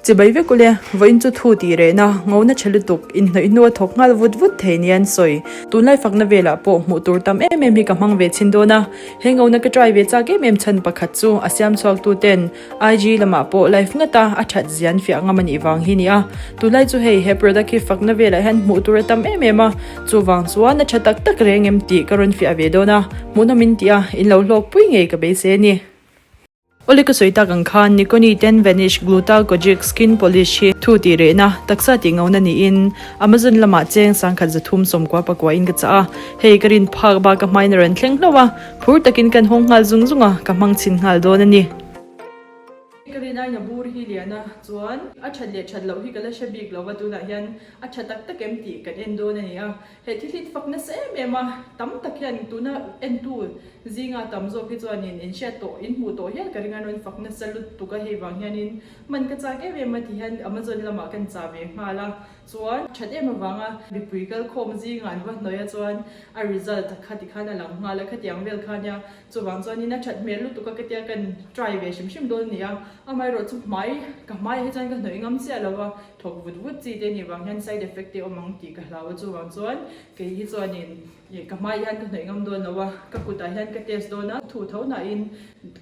Chibai vek ule, vawiin chu thu tih rehna, ngona tha lutuk, inhnawih hnua thawk nghal vut vut thei nia an sawi. Tunlai fakna velah pawh hmuh tur tam em em hi ka hmang ve chhin dawn a, he ngona ka try ve chak em em chhan pakhat chu a siam chhuak tu ten IG lamah pawh live ngat a a that zian fiah ngam a nih vang hi nia. Tunlai chu hei he product hi fakna velah hian hmuh tur a tam em em a, chuvang chuan a tha tak tak reng em tih ka rawn fiah ve dawn a, hmuhnawm in tih a, in lo hlawk pui ngei ka beisei a ni. Awle ka sawi tak ang khan Nikoni ten Vanish Gluta Kojic Skin Polish hi thu tih rehna, taksa tih ngona niin Amazon lamah cheng sangkhat 399 in ka chah a, hei ka rin phak bak ka hmain a rawn thleng hlauh a, phur takin kan hawng nghal zung zung a, ka hmang chhin nghal dawn a ni. Ka rin aina bur hi lian a, chuan a that leh that loh hi ka la hre bik lo va, tunah hian a tha tak tak em tih kan en dawn a ni a. He thil hi fak nasa em em a, tam tak hian tuna entu zinga tam zawk hi chuanin in hriat tawh, in hmuh tawh hial ka ring a, an rawn fak nasa lutuk a, hei vang hianin man ka chak em em a ti hian Amazon lamah kan chah ve nghal a, chuan that em avanga mipui kal khawm zingah an va hnawih a chuan a result kha tikhan a lang nghal a, khatiang vel kha nia chuvang chuanin a that hmel lutuk a ka tia kan try ve hrim hrim dawn a ni a, amaherawh chu hmai ka hmaiah hi chuan ka hnawih ngam chiah lo a. Thawk vut vut chi te nih vang hian side effect te awm ang tih ka hlau a, chuvang chuan kei hi chuanin ih ka hmaiah hian ka hnawih ngam dawn lo a, ka kutah hian ka test dawn a, thu tho nahin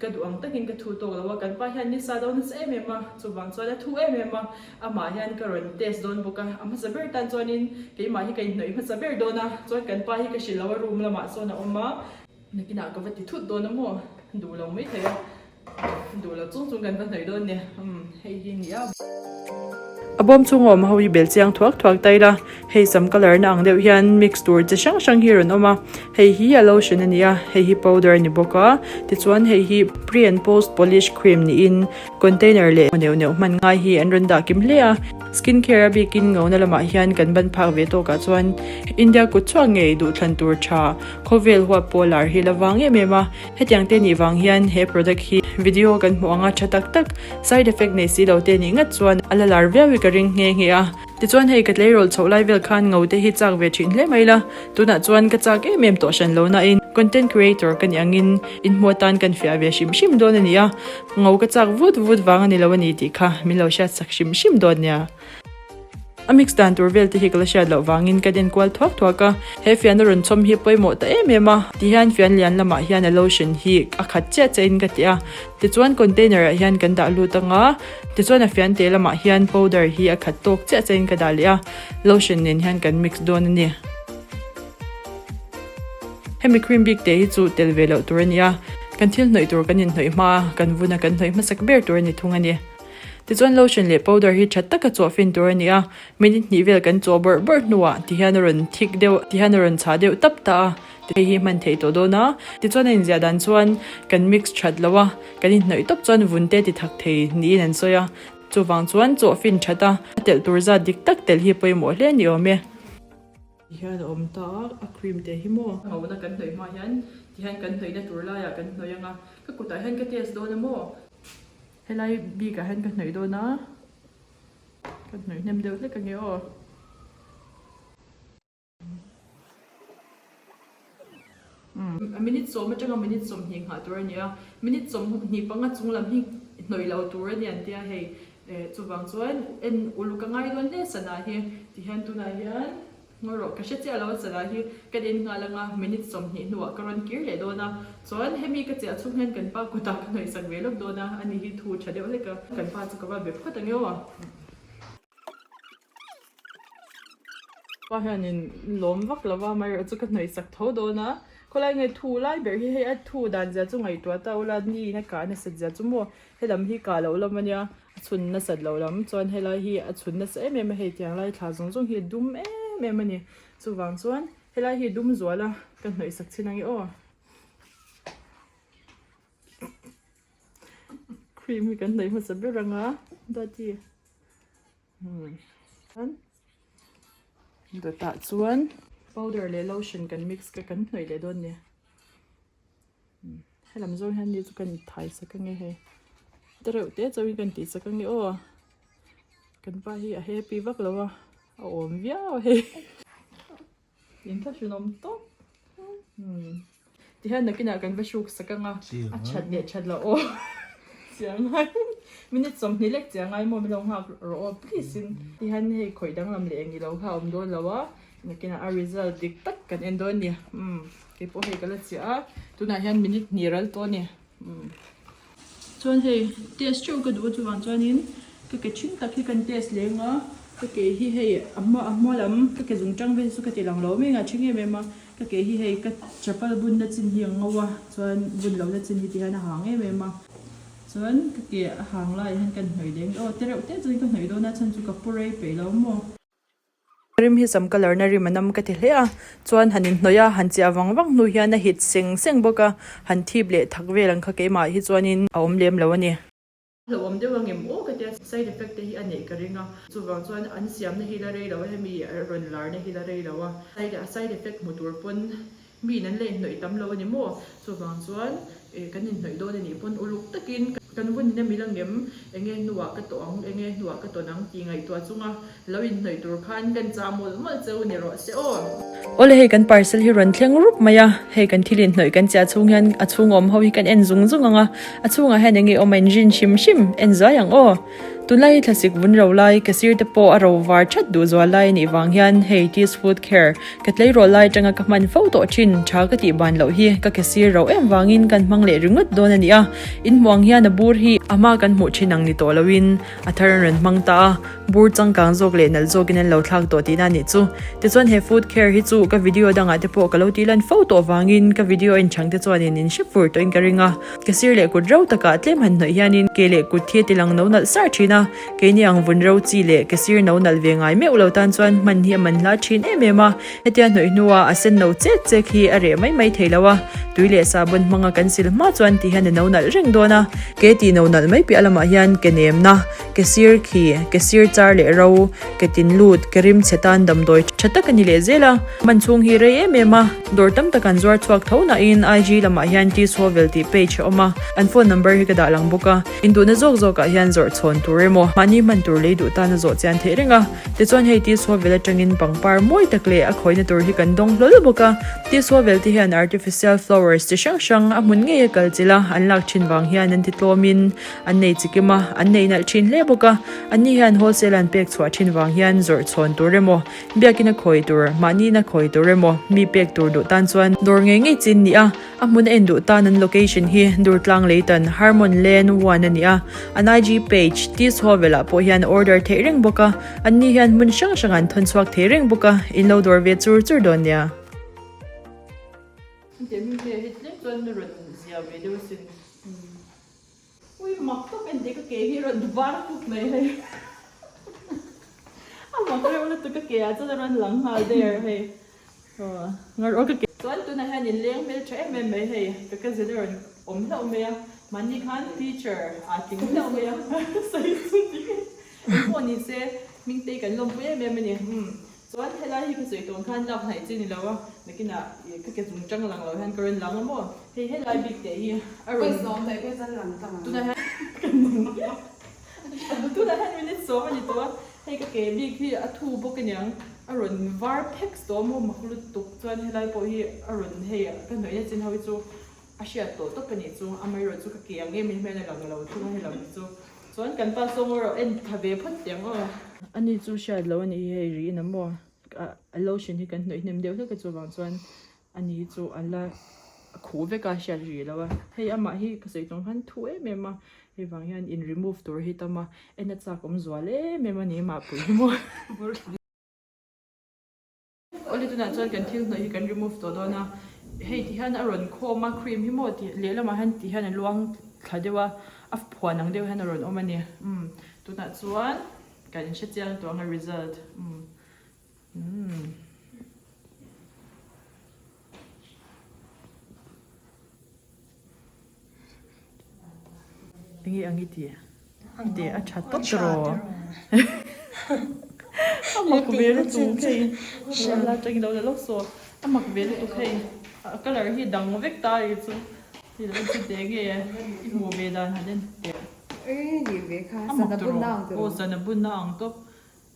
ka duh ang takin ka thu tawk lo a, kan pa hian nisa dawn nasa em em a, chuvang chuan a thu em em a, amah hian ka rawn test dawn bawk a, a hmasa ber tan chuanin keimah hi ka inhnawih hmasa ber dawn a, chuan kan pa hi ka hrilh lo a room lamah sawn a awm a, nakinah ka va ti thut dawn a maw, duh lo maithei a. Duh lo chung chung kan va hnawih dawn nia, umm hei hi nia. A bawm chhunga awm ho hi bel chiang thuak thuak ta ila, hei sam colour na ang deuh hian mix tur chi hrang hrang hi rawn awm a, hei hi a lotion a ni a, hei hi powder a ni bawk a, tichuan hei hi pre and post polish cream niin container leh neuh neuh hman ngai hi an rawn dah kim hle a, skin care a bikin ngona lamah hian kan ban phak ve tawkah chuan India kut chhuak ngei duhthlan tur tha khawvel huap pawh lar hi la vang em em a. Hetiang te nih vang hian he product hi video kan hmuh anga tha tak tak side effect nei si lo te nih ngat chuan a la lar viau hi ka ring nghe nghe a. Tichuan hei ka tleirawl chhoh lai vel khan ngo te hi chak ve thin hle mai la, tunah chuan ka chak em em tawh hran lo nain content creator ka nih angin inhmuh atan kan fiah ve hrim hrim dawn a ni a, ngo ka chak vut vut vang a ni lo a ni tih kha min lo hriat sak hrim hrim dawn nia. A mix dan tur vel te hi ka la hriat loh vangin ka den kual thuak thuak a, he fian a rawn chhawm hi pawimawh ta em em a, tihian fian lian lamah hian a lotion hi a khat chiah chiah in ka ti a, tichuan container ah hian kan dah lut anga, tichuan a fian te lamah hian powder hi a khat tawk chiah chiah in ka dah leh a, lotion nen hian kan mix dawn a ni. Hemi cream bik te hi chu tel ve loh tur a ni a, kan thil hnawih tur kan inhnawih hma a, kan vun a kan hnawih hmasak ber tur a ni thung a ni. Tichuan lotion leh powder hi tha taka chawh fin tur a ni a, minute hnih vel kan chawh bawrh bawrh hnuah tihian a rawn thik deuh tihian a rawn chhah deuh tap ta a, hei hi hman theih tawh dawn a. Tichuan a inziah dan chuan kan mix that lo a, kan inhnawih tawp chuan vun te ti thak thei niin an sawi a, chuvang chuan chawh fin that a, a telh tur zat dik tak telh hi pawimawh hle a ni awm e. Tihian a awm ta a, a cream te hi maw? Ngona kan hnawih hma hian tihian kan hnawihna tur laiah kan hnawih ang a, ka kutah hian ka test dawn a maw? Helai bikah hian ka hnawih dawn a, ka hnawih hnem deuh hlek ange aw. Umm minute sawm atanga minute 20 nghah tur a ni a, minute 25 chung lam hi hnawih lo tur a ni an tia hei eh chuvang chuan en uluk a ngai dawn hle sana hi tihian tunah hian. Ngawi rawh, ka hre chiah lo a chalah hi ka en nghal anga minute 20 hnuah ka rawn kir leh dawn a, chuan hemi ka chiah chhung hian kan pa kutah ka hnawih sak ve lawk dawn a, ani hi thu tha deuh hlek a, kan pa chu ka va be phawt ang emaw. Pa hianin lawm vak lo va, amaherawh chu ka hnawih sak tho dawn a, khawlai nge thu lai ber hi hei a thu dan zia chu ngaihtuah ta ula, ni in a kah nasat zia chu maw, helam hi kah loh lam ania. A chhun nasat loh lam chuan helai hi a chhun nasa em em a hei tiang lai thla zawng zawng hi a dum em em a ni chuvang chuan helai hi dum zual a ka hnawih sak chin ang e aw cream hi kan hnawih hmasa ber ang a dati umm dawtah chuan powder leh lotion kan mix ka kan hnawih leh dawn a ni. Helam zawng hian ni chu kan thai sak ange hei te reuh te chauhin kan tih sak ange aw kan pa hi a happy vak lo a a awm viau a hei in thlahrunawm tawp umm tihian nakinah kan va hruk sak anga a that leh that loh aw chiang ai. Minute 20 lek che a ngai maw min lo nghak rawh aw please in. Tihian hei khawih danglam leh eng ilo kha a awm dawn lo a, nakinah a result dik tak kan en dawn a ni. Umm keipawh hei ka la chiah a, tunah hian minute hnih ral tawh a ni. Umm chuan hei test teuh ka duh a chuvang chuanin ka ke thin tak hi kan test leng a, ka ke hi hei a hma a hma lam ka ke zung tang vel chu ka ti lang lo mai a a then em em a. Ka ke hi hei ka chapal bunna chin hi a ngo a, chuan bun lohna chin hi tihian a hang em em a, chuan ka ke a hang laiah hian ka hnawih leh aw te reuh te chuan ka hnawih dawn a chhan chu ka pu rei peih lo maw. Rim hi sam colour na rim a nam ka ti hle a, chuan han inhnawih a, han chiah vang vang hnu hian a hit seng seng bawk a, han thip leh thak vel ang kha keimah hi chuanin a awm lem lo a ni. Hlauhawm deuh ang em aw ka tia side effect te hi a neih ka ring a, chuvang chuan an siamna hi la rei lo a, hemi rawn larna hi la rei lo a, a side effect hmu tur pawn mi in an la inhnawih tam lo a ni maw, chuvang chuan kan inhnawih dawn a nih pawn uluk takin kan vun in a mil ang em, enge hnuah ka tawh ang, enge hnuah ka tawn ang tih ngaihtuah chunga Lo inhnawih tur khan kan chah mawlh mawlh cheu ni rawh se aw. Awle hei kan parcel hi rawn thleng rup mai a, hei kan thil inhnawih kan chiah chhung hian a chhung awm ho hi kan en zung zung ang a, a chhungah hian enge awm a inrin hrim hrim en zuai ang aw. Tunlai hi thlasik vun ro lai ka sir te pawh a ro var that duh zual lai anih vang hian hei Teas Food Care ka tleirawl lai atanga ka hman fo tawh thin tha ka tih ban loh hi ka ke sir ro em vangin kan hmang leh ringawt dawn a ni a, inhmuh ang hian a bur hi a hma kan hmuh thin ang ni tawh loin A thar an rawn hmang ta a, bur changkang zawk leh nalh zawkin an lo thlak tawh tihna a nih chu. Tichuan he food care hi chu ka video dangah te pawh ka lo tih lan fo tawh vangin ka video en chhang te chuanin in hre fur tawhin ka ring a. Ka sir leh kut ro takah tlem han hnawih hianin ke leh kut hi a ti lang no nalh sar thin a, keini ang vun ro chi leh ka sir no nalh ve ngai meuh lo tan chuan hman hi a man hla thin em em a. Hetia hnawih hnua a sen no chet chek hi a reh mai mai thei lo a, tui leh sahbawn hmanga kan sil hma chuan ti hian a no nalh reng dawn a. Ke tih no nalh mai piah lamah hian ke nemna, ke sir khi, ke sir char leh ro, ke tin lut, ke rim chhe tan damdawi tha tak a ni leh zel a. Hman chhung hi rei em em a, dawr tam tak an zuar chhuak tho nain IG lamah hian Tea Sawvel tih page a awm a, an phone number hi ka dah lang bawk a. Induhna zawk zawkah hian zawrh chhawn tur emaw, mahni hman tur lei duh tan a zawh chian theih reng a. Tichuan hei Tisawvel atangin pangpar mawi tak leh a khawihna tur hi kan dawng hlawl bawk a. Tisawvel te hian artificial flowers chi hrang hrang a hmun ngei a kal chilh a, an lak thin vang hian an ti tlawmin an nei chikim a, an nei nalh thin hle bawk a. Anni hian wholesale an pek chhuah thin vang hian zawrh chhawn tur emaw, biakina khawi tur, mahniina khawi tur emaw, mi pek tur duh tan chuan dawr ngei ngei chin ni a. A hmun a en duh tan an location hi Durtlang Leitan, Harmon Lane 1 a ni a. An IG page, Tees Hovel ah pawh hian order theih reng bawk a, anni hian hmun hrang hrang an thawn chhuak thei reng bawk a, in lo dawr ve chur chur dawn nia. Ui mak tak en tih ka ke hi rawn var pup mai hei a mak reuh lutuk ka ke ah chuan a rawn lang nghal der hei aw ngar aw ka ke chuan tunah hian in leng hmel tha em em mai hei ka cousin a rawn awm hlauh mai a mahni khan teacher aa tling hlauh mai a sawi chu tih engpawh ni se hmingtei kan lawmpui em em a ni umm. Chuan helai hi ka sawi tawng khan lak hnaih chi ni lo a, nakinah ih ka ke chung tang lang lo hian ka rawn lang a maw? Hei helai bik teh hi a rawn tunah hian ka nung tunah hian minute sawm a ni tawh a, hei ka ke bik hi a thu bawk aniang a rawn var phek tawh a maw mak lutuk chuan helai pawh hi a rawn hei ka hnawihna chin ho hi chu a hriat tawh tawp a nih chu, amaherawhchu ka ke ang em em hian a lang lo thung a helam hi chu. Chuan kan pa sawng erawh en tha ve phawt teh ang aw. Ani chu hriat loh a nih hi hei riin a maw a lotion hi kan hnawih hnem deuh hlek a chuvang chuan ani hi chu a la khuh vek a hriat rih lo a hei amah hi ka sawi tawng khan thu em em a hei vang hian in remove tur hi tam a en a chak awm zual em em a ni amah pui hi maw. Awle tunah chuan kan thil hnawih hi kan remove tawh dawn a, hei ti hian a rawn khawm a cream hi maw tih lehlamah hian ti hian a luang thla deuh a, a phuan ang deuh hian a rawn awm a ni umm tunah chuan kan hre chiang tawh ang a result umm umm. Enge ang i tih? I tih a tha tawp tawh A mak ve lutuk hei. La tangin lo la lawk saw. A mak ve lutuk hei. A colour hi dang vek ta i chu. Hei lo en chu teh nge i hmuh ve dan han en teh. A mak tawh. Aw sana bunna ang tawp.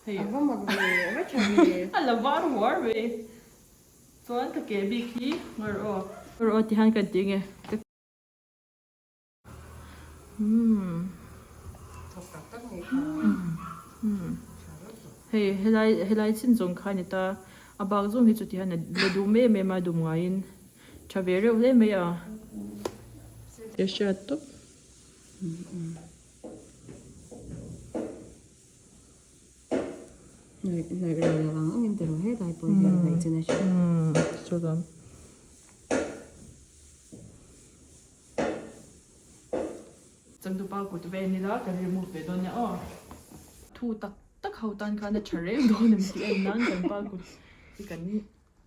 Hei. A va mak ve, a va tha ve. A la var huar ve. Chuan ka ke bik hi ngar aw. Ngar aw ti hian kan ti nge ka umm. Hei helai helai chin zawng kha a ni ta a bak zawng hi chuti hian a la dum em em a dum ngaiin tha ve reuh hle mai a. Ka hriat tawp. Hnawih rei lo ang angin tiraw helai pawh hi a hnawih chin a hriat. Chuan. Changtupa kut ve nila kan remove ve dawn nia aw. Thu tak tak ho tan khan a tha reng dawn em tih en nan kan pa kut hi kan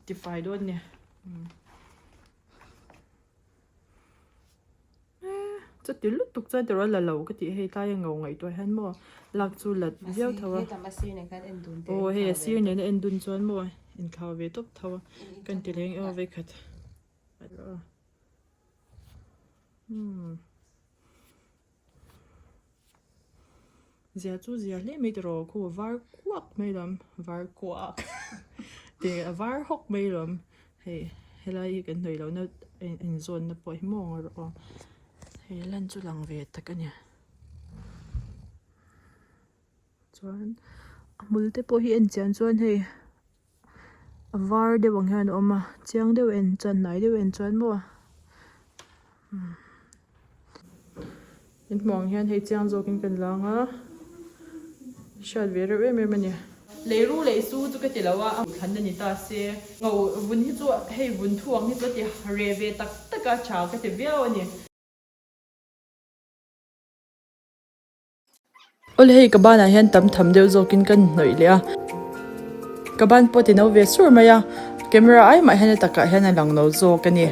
tifai dawn nia. Chuti lutuk chuan tiraw la lo ka tih hei tlai a ngo ngaihtuah hian maw lak chu la viau tho a. Aw hei a sir nena en dun chuan maw inthlau ve tawp tho a kan ti leng emaw vekhat. Umm zia chu zia hle mai tiraw khu var kuak mai lawm var kuak tih a var hawk mai lawm hei helai hi kan hnawih lohna inzawnna pawh hi maw ang erawh aw hei lan chu lang ve tak a ni chuan a hmul te pawh hi en chian chuan hei. A var deuh ang hian a awm a chiang deuh en chuan hnai deuh en chuan maw in hmuh ang hian hei chiang zawkin kan lang a hriat ve reuh em em a ni. Lei ru lei su chu ka ti lo a a thlan a ni ta se ngo vun hi chu hei vun thu ang hi chu a ti reh ve tak tak a tha ka ti viau a ni. Awle hei ka banah hian tam tham deuh zawkin ka hnawih leh a, ka ban pawh ti no ve sur mai a, camera ai mah hian a takah hian a lang lo zawk a ni.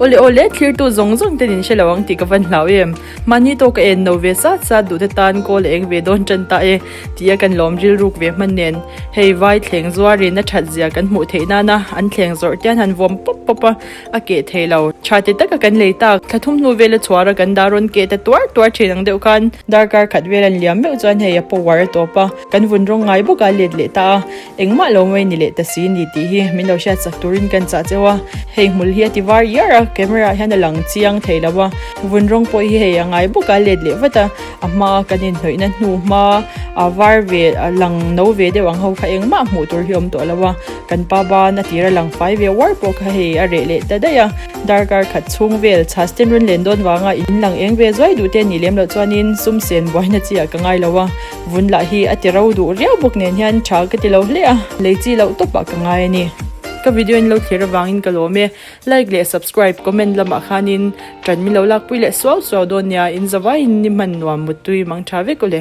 Awle awle thlirtu zawng zawng ten in hre lo ang tih ka van hlau em. Mahni tawk a en no ve sat sat duh te tan kawl a eng ve dawn tan ta e tih a kan lawm rilruk ve hman nen. Hei vai thleng zuarin a that zia kan hmuh theih nana an thleng zawrh te an han vawm pawp pawp a, a keh thei lo. Tha ti taka kan lei tak, thla thum hnu vela chhuar a kan dar rawn keh ta tuar tuar thin ang deuh khan darkar khat vel an liam meuh chuan hei a power a tawp a, kan vun rawng ngai bawk a let leh ta a. Engmah lo mai ni leh ta si ni tih hi min lo hriat chak turin kan chah cheu a, hei hmul hi a ti var iar a, camera ah hian a lang chiang thei lo a, vun rawng pawh hi hei a ngai bawk a let leh vat a, a hma kan inhnawihna hnu hma a var ve a lang no ve deuh ang ho kha engmah hmuh tur hi awm tawh lo a, kan pa ban a tir a lang fai ve uar pawh kha hei a reh leh ta daih a, darkar khat chhung vel chhas ten rawn len dawn vanga in lang eng ve zuai duh te a nih lem loh chuanin sum sen buaina chi ah ka ngai lo a. Vun lah hi a ti ro duh riau bawk nen hian tha ka ti lo hle a, lei chi loh tawpah ka ngai a ni. Ka video in lo thlir avangin ka lawm e, like leh subscribe, comment lamah khanin tan min lo lakpui leh suau suau dawn nia, in zavaiin ni hman nuam muttui mang tha vek aw le.